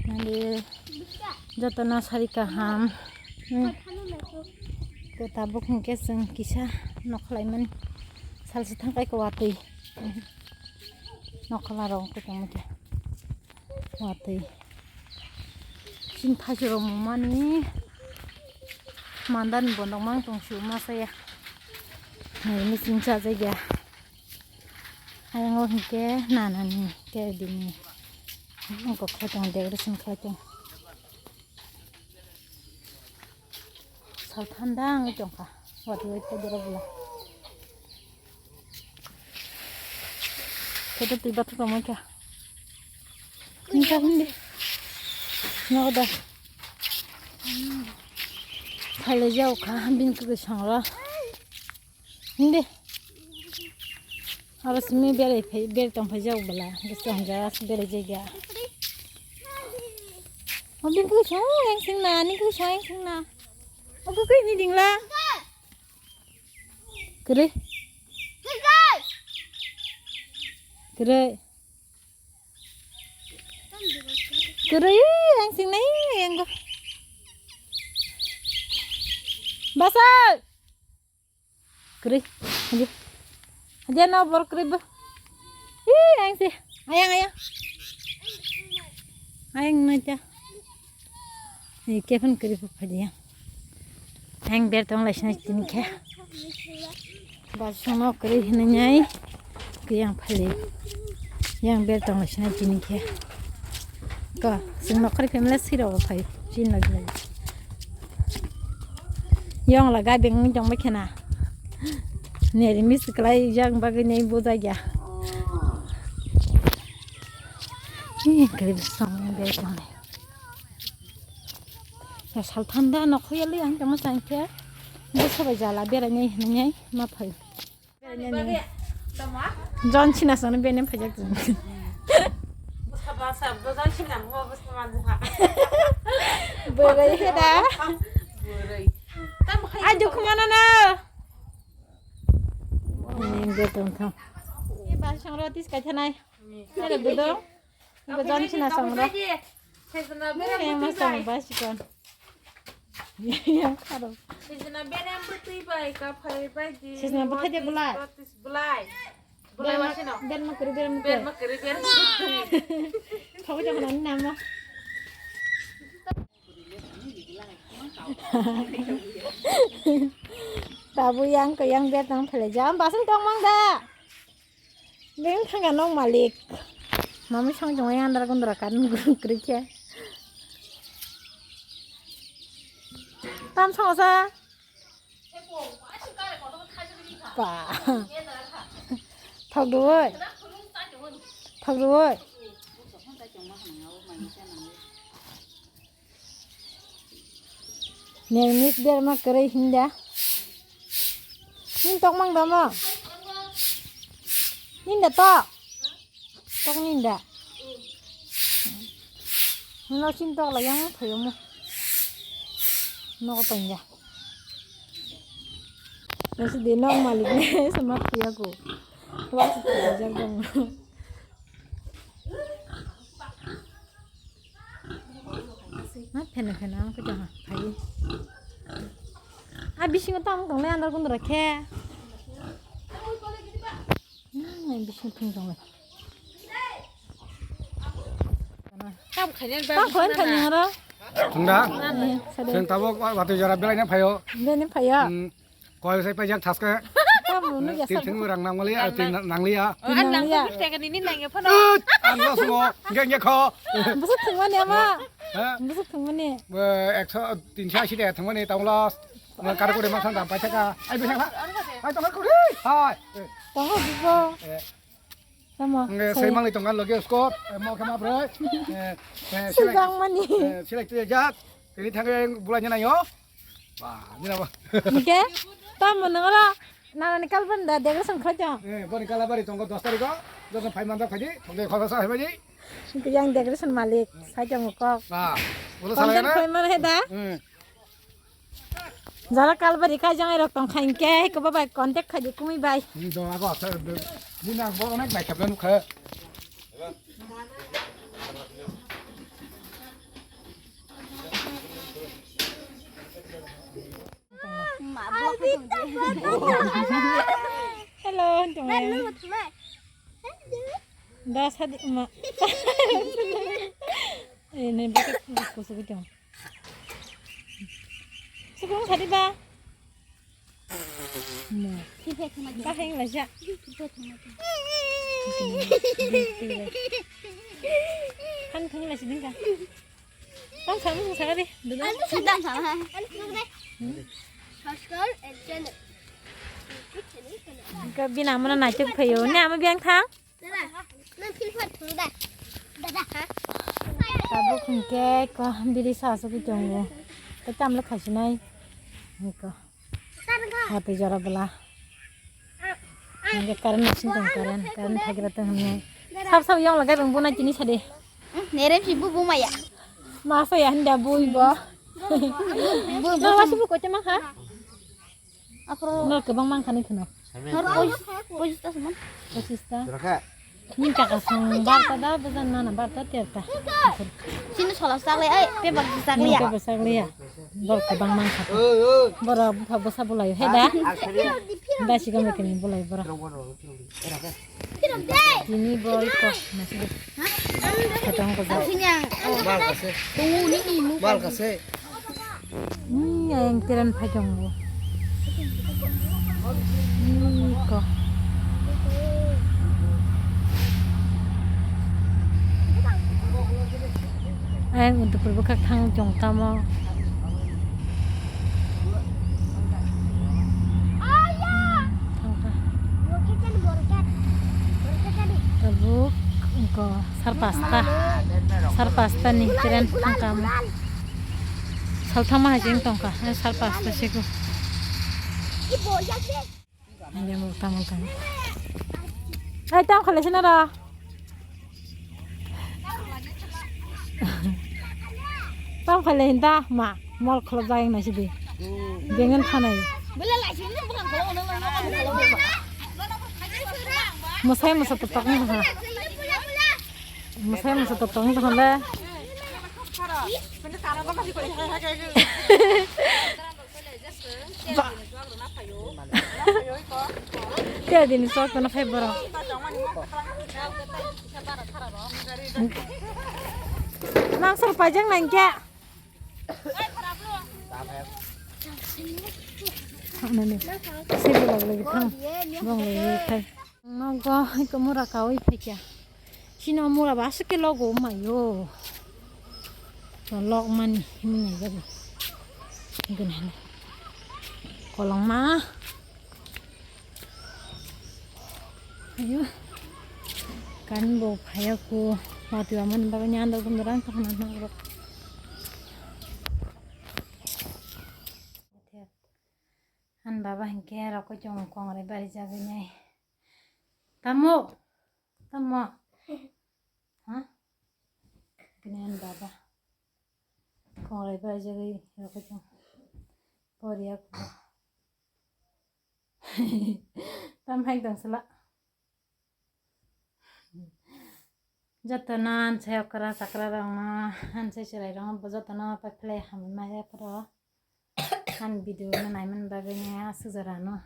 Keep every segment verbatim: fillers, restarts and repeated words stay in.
Nadi jotono sari kaham. Hmm. Ko tabuk hwnkhe chwng kisa nokhlaimani salsa thangkai ko watwi. Nokhla rok wngkhe tongmikhe watwi. Chini thaichurok mumani mandani bondok mang tong su masa ya. Nai missing chajakya. Ayang o hwnkhe nanani khe dini. Wngkok khlai tongo, decoration khlai tongo. Sal thanda wngwi tongkha. Watwi wai phai doro bwla. Khe twi bathang tongmani kha. Hwnkha hindi. Nogo da. Phailai jagokha bini kwkwi songrok. Hindi. Abo simi berai phai, berai tong phai jak bwla. Bwskango berai jak ya. O bini kwkwi song yang sing na, ni kwkwi song yang sing na. O kwkwi ni dingla. Kwrwi. Kwrwi. Kwrwi, yang sing nai, yang go. Basa. Kwrwi. Haji. Haji no bor kwrwi bo. Ih, yang sih. Ayang, ayang. Ayang nai ta. Ni kefin kwrwi bo phaidi yang. Yang ber tong lai sinai tini khe. Basongno kwrwi hinwi nai. Kiyang phali. Yang ber tong lai sinai tini khe. Ko, sing nokhri family siro bo phai. Chin lagi lagi. Yang la ga beng jong ba khena. Neri mis klai jang bagwi nei bujai ya. Ni kwrwi song ber tong lai. Ya sal thanda nokho yali ang tamo chang khe. Bo sabai jala berai nai hinwi nai ma phai. Berai nai nai. John Cena song bene phajak jeng. Berai he da. Ajo khumana na. Ni ber tong kha. Ni ba song ro tis ka thanai. Nere budong. Ibo John Cena song ro. Sejna berem bwtwi bai. Yang kharo. Sejna berem bwtwi bai, kaphai bai di. Sejna bwthai de bwlai. Bwlai wasino. Berma kuri, berma kuri. Berma kuri, berma kuri. Thok jong nani namo. Tabu yang ko yang ber tong phele jam basing tong mang da. Beng thangka nok malik. Mami song jong yang andar gundra kan gurung kri khe. Tam song sa. Pa. Thok duoi. Thok duoi. Neng nik der ma kwrwi hinda. Nin tok mang da mo? Ninda tok. Tok ninda. Nino sin tok la yang thayo mo. Nogo tong ya. Nasi di nok malik ne sama priya ko. Tuas ko jar dong. Ma phena phena ang khe jaha phai. A bisingo tamo tonglai andar gundra khe. Hmm, bisingo thung tonglai. Tam khainai ba. Tam khain khainai aro. Thungda. Sade. Sen tabok watui jora belaina phaio. Belaina phaio. Hmm. Koi sai paijak thaske. Kamu nu ya. Tin sing rang nang mali, ah, tin nang liya. Oh, an nang liya. Tega nini nang ya phano. An lo sumo, geng ya kho. Busuk thung mani ama. Ha? Busuk thung mani. Ekso, tinso ashi de thung mani tong los. Kar kore ma sang dam pai thaka. Ai bai thaka. Ai tong kore. Hai. Tong bibo. Tamo. Nge sai mangni tong kan loge score. Mo kama bre. Sing jang mani. Select tu jat. Tini thangke bulai nai yo. Ba, mina ba. Oke. Tamo nangara. Nana ni kalban da decoration khaja. Eh, boni kalabari tongo dos tarikh o. Dos phai manda phai di. Thongde khorsa hai di. Yang decoration malik. Sai jang kok. Ba. Ulo sala na. Content khlai mana he da? Hmm. Jara kalbari khaijang rok tong khain ke, ko ba bai contact khaidi kumi bai. Ni do ago sa, ni na bo onek bai khabla nukha. Hello, tong. Ba, sadi ma. Eh, ne beke kusuk tong. Sukung sadi ba. Mo. Ba heng la ja. Han thang la siding ka. Tang samu sung sagadi. Duduk. Anu sedang sama. Anu sedang. Subscribe and channel. Ka bina mana naituk phayo. Ne ama biang thang. Dada, nang philphat thung da. Dada, ha? Tabuk hwnkhe ko biri sa asugwi tongo. Tei tamle khaisinai. Hwnkhe. Watwi jora bwla. Hwnkhe current machine tong current, current thagwi tong hwnwi. Sab sab yong lagai rwng bo nai tini sadi. Nerem si bu bu maya. Ma sa ya hinda bui bo. Bu bu. Nang wasi bu kochama kha? Aphuru no kwbang mankha ni khwno. Nor poj-, pojis ta sumon. Pojis ta. Jora kha. Ni kaka song barta da, bazan nana barta terta. Sini sola sagle, ai, pe bak sagle ya. Pe bak sagle ya. Bor kwbang mankha. Oi, oi. Bora bupha bwsa bulayo, he da? Aksari. Da sigam kini bulai bora. Rong, rong, rong, rong. Era kha. Tini boi ko, nasi. Khatong ko jao. Sini ang. Mal kase. Tungu ni ni mu. Mal kase. Ni yang tiran phai tongo. Ni ko. Ayang untuk berbekak thang jong tamo. Thangkha. Tabuk engko sar pasta. Sar pasta ni train thangkha mo. Salthama hai jeng tongkha. Sar pasta siku. Ande mo tamang kani. Ai tam khale sina ra. Tam khale hinda ma mol kholo jayang na sidi. Bengen thanai. Masai masa tepak ni ha. Masai masa tepak ni ha le. Ba. Kaya dini sok tona phai borok. Nang sor pajak nang kya? Ano ni? Sini lagi lagi thang. Bong lagi lagi thang. Nogo iko mura kawi phaikya. Sino mura ba aswk khe logo mayo. To log mani himnai gadi. Gwnani. Kolongma. Ayo. Kan bo phaya ko. Wati wa man ba nyando gum rang to hana no. Han baba hinkhe rokoi chong kongrai bari jagwi nai. Tamo, tamo. Ha? Bini han baba. Kongrai bari jagwi rokoi chong. Poriya ko. Tam hai dong sala. Jotono ansai okra chakra rokno, ansai chwrai rokno bo jotono paiphlai hambai maya phoro. Ani video no naimani bagwi ni aswk jora no.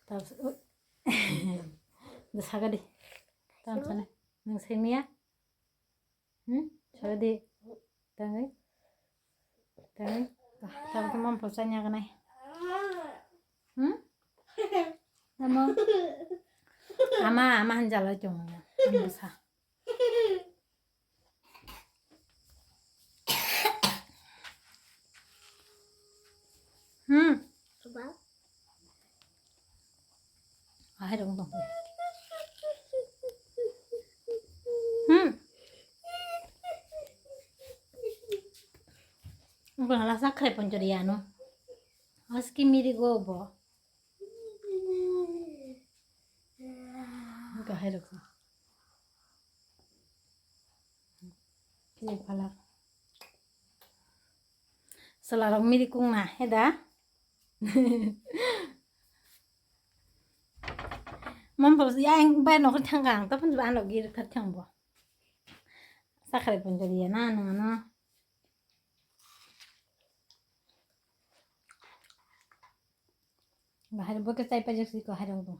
Tabs-, ui. Sagadi. Tamsani. Nwng saimaya? Hmm? Sagadi. Tangwi. Tangwi. Tabuk mom pho chanya ganai. Hmm? Tamo? Ama, ama hanjalai tongo. Ano sa. Hmm. Ahai rong tong. Hmm. Bukan hala sakre ponjori ano. Aski miri go bo. Gahai rok. Kini phalak. Sala rok miri kung na, he da? Mam bo yang bai nok thang kang, tapun ba nok gir khat thang bo. Sakre pun jadi ya na, na, na. Bahai bo khe chai paijak si ko hairok bo.